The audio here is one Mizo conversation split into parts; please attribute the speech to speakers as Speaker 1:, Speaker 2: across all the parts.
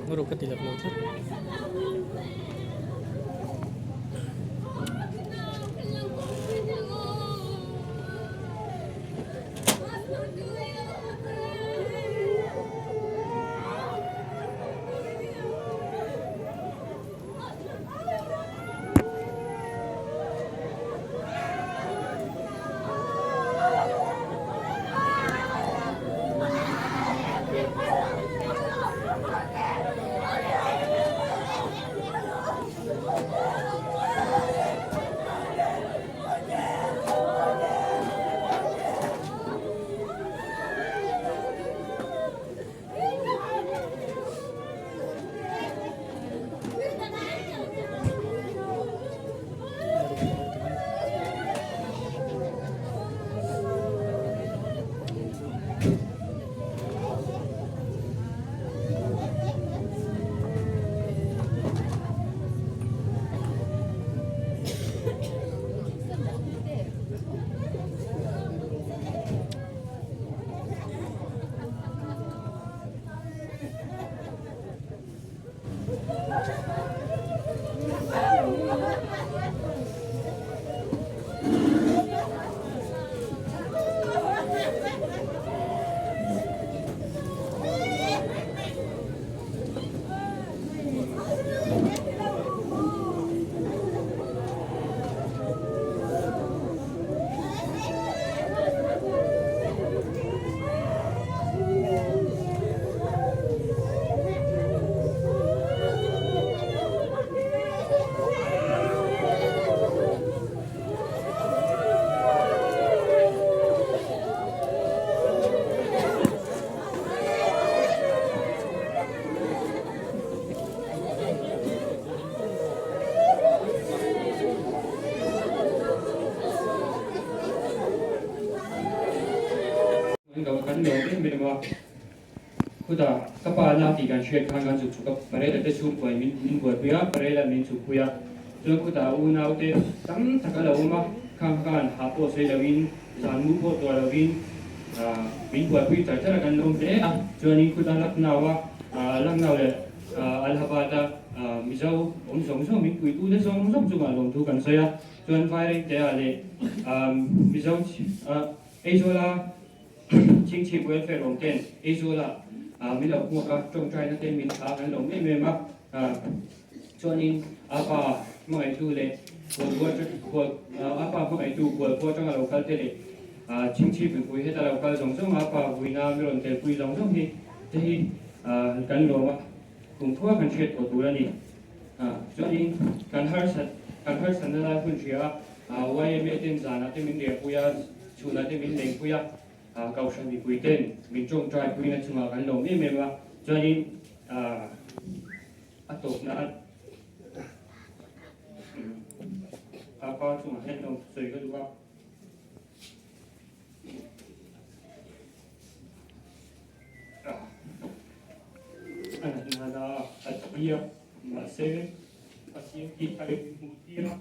Speaker 1: Ngarawh ka ti lak lo tlat.
Speaker 2: Kan lo kan lawm em em a, khutah ka pa na tih kan hriat khan kan chhuk chhuk a, Parela te chhungkuai min min buaipui a, Parela min chhukpui a, chuan khutah unau te tam tak a lo awm a, khang khan hah pawh sawi loin zan mu pawh tuah loin min buaipui char char a kan lawm hle a, chuanin khutah Lucknow a Lucknow leh Allahabad a Mizo awm zawng zawng min puitute zawng zawng chungah lawmthu kan sawi a, chuan Vairengte-ah leh Mizo Aizawla chingchhip welfare awm ten Aizawla min lo hmuak a, tawngtaina te min thla kan lo em em a, chuanin a pa hmangaihtu leh a pa hmangaihtu Kualkhua atanga lo kal te leh chingchhip mipui heta lo kal zawng zawng a pa vuina mi rawn telpui zawng zawng hi te hi kan lawm a, kumkhua kan hriat tawh tur a ni. Chuanin kan harsat kan harsatna lai hun hria a, yma ten zanah te min riahpui a, chhunah te min lengpui a, Kohhran mipui ten min tawngtai puina chungah kan lawm em em a, chuanin a tawpna a pa chungah hian lawm sawi ka duh a. thi a, mahse Pathian hi a in hmuh tir a.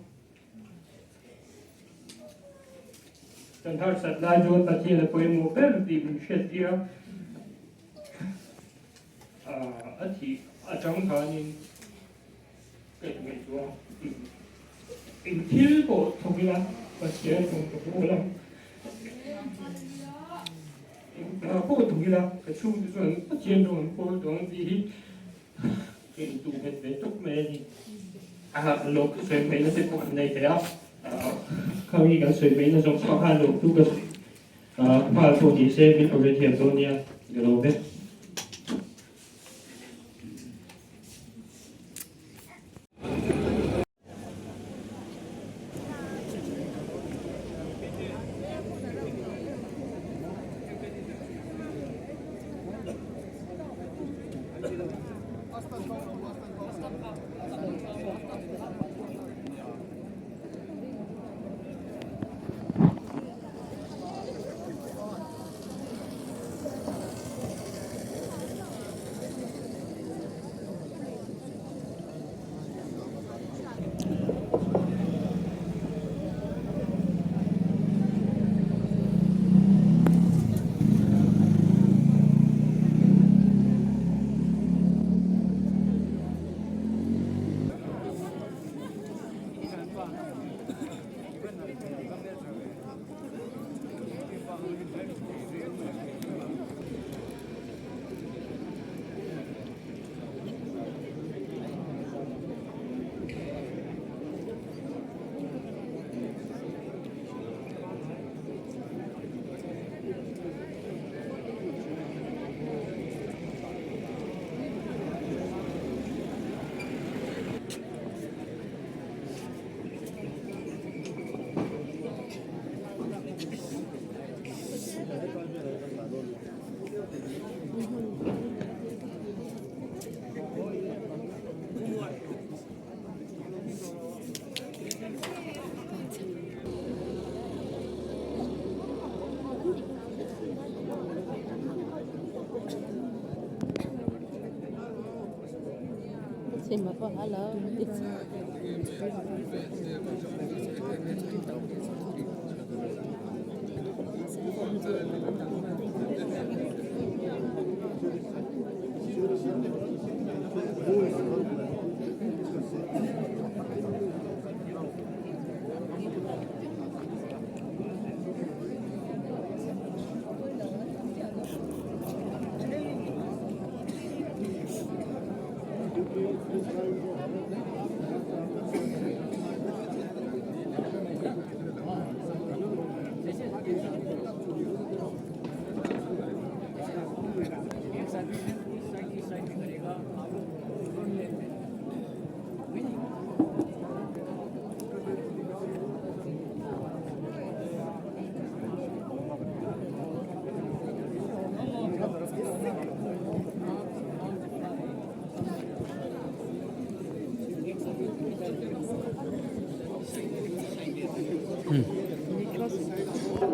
Speaker 2: Kan harsat lai chuan Pathian a pawimawh ber tih min hriat tir a, a thih atang khanin ka inngaihtuah a, eng thil pawh thawk ila Pathian kawng ka pawl ang. Eng hna pawh thawk ila ka chhungte chuan Pathian rawng an pawl tawh ang tih hi ka intuh nghet ve tawp mai a ni. Lawm thu sawi hmeina te pawh an nei thei a, khami kan sawi hmeina zawng zawng khan lawm thu ka sawi nghal pawh ni se min lo hrethiam dawn nia ka lawm e.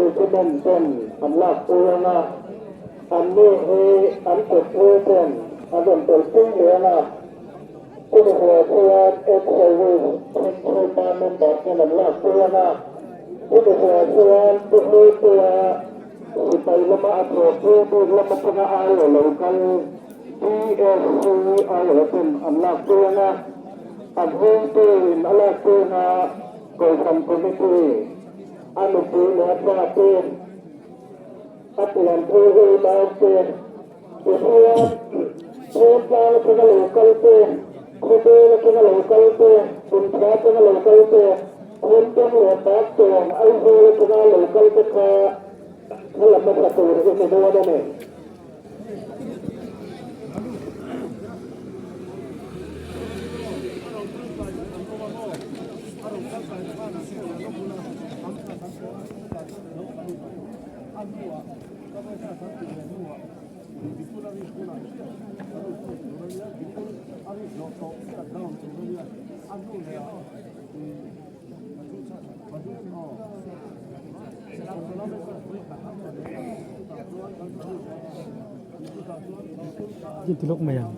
Speaker 1: Document ten an lak pui ang a, an ni hi an kut pui ten an rawn tel pui leh ang a, chumi hnuai chuan ex-service Chhingchhipa member ten an lak pui ang a, chumi hnuai chuan Pu Hluipuia sipai lama a thawh pui bik lam atanga aia lo kal PSC aia ten an lak pui ang a, an hungtu in a lak pui ang a, Kohhran Committee a nupui leh a pa te, a pianpui unau te, tichuan Thawntlang atanga lo kal te, Khawbel atanga lo kal te, Punthla atanga lo kal te, Khuntawng leh Paktawng, Aizawl atanga lo kal te kha thla hmasa tur i ni dawn a ni.
Speaker 3: Ti lawk mai ang.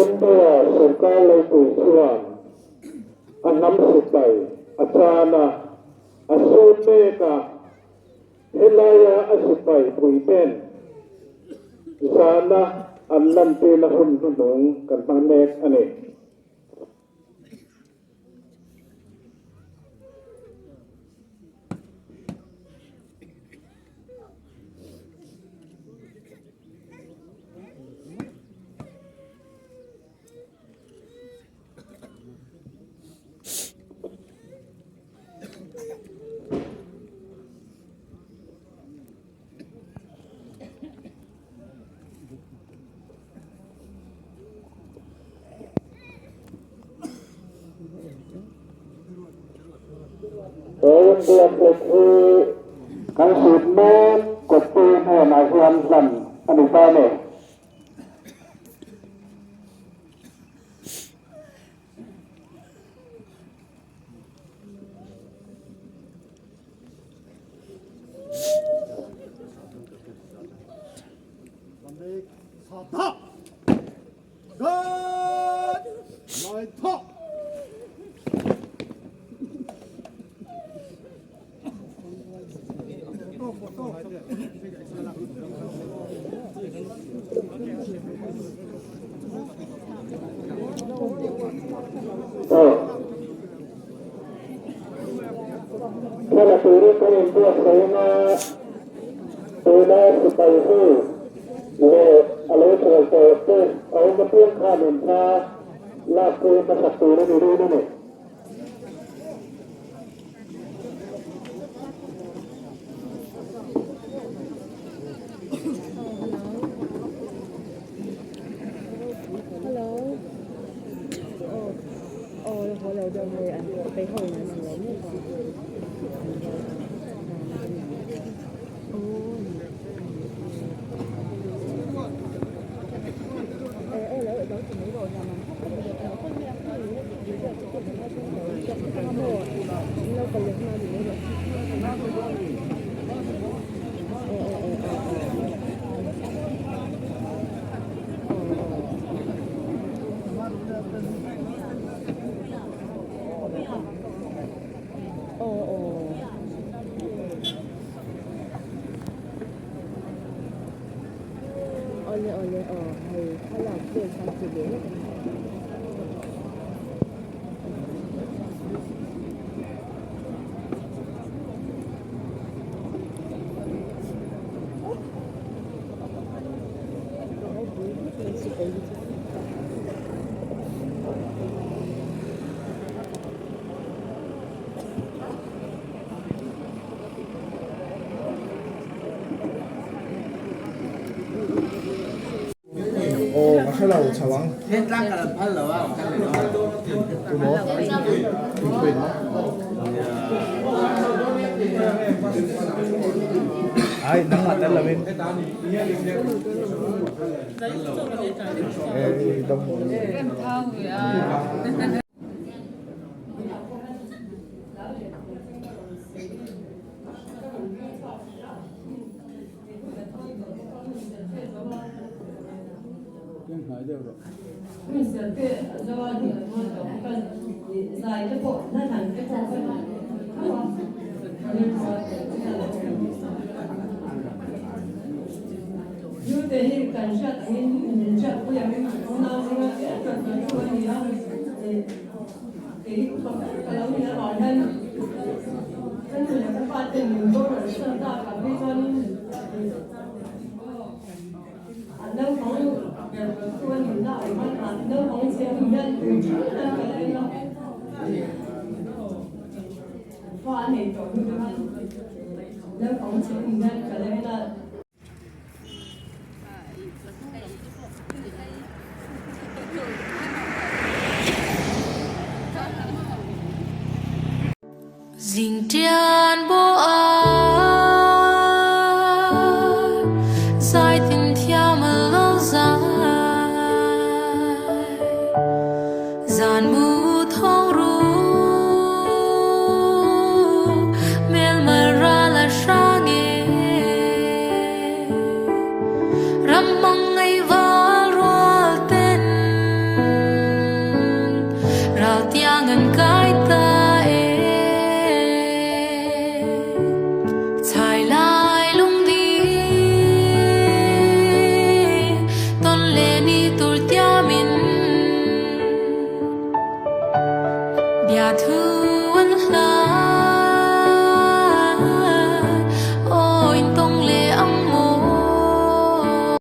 Speaker 1: India sorkar leipui chuan a hnam sipai a chan a, a sum mek a, helaia a sipai puiten zana an lantirna hun hnuhnung kan hmang mek a ni. He India flag hi kan hlut mek kawtpui hnenah hian hlan a ni ta a ni. Thla turin kan inbuatsaih a, tuna sipai ho leh a lo chawl tawh te a awm apiang khan in thla lakpui hmasak tur a ni dawn a ni.
Speaker 3: Aw ka hre lo chho ang. Tumaw? Thingpui maw? Ai nangmah tel lovin. Ei dam.
Speaker 4: Zingtian bo a zai tin thiam a lo zai zan mu.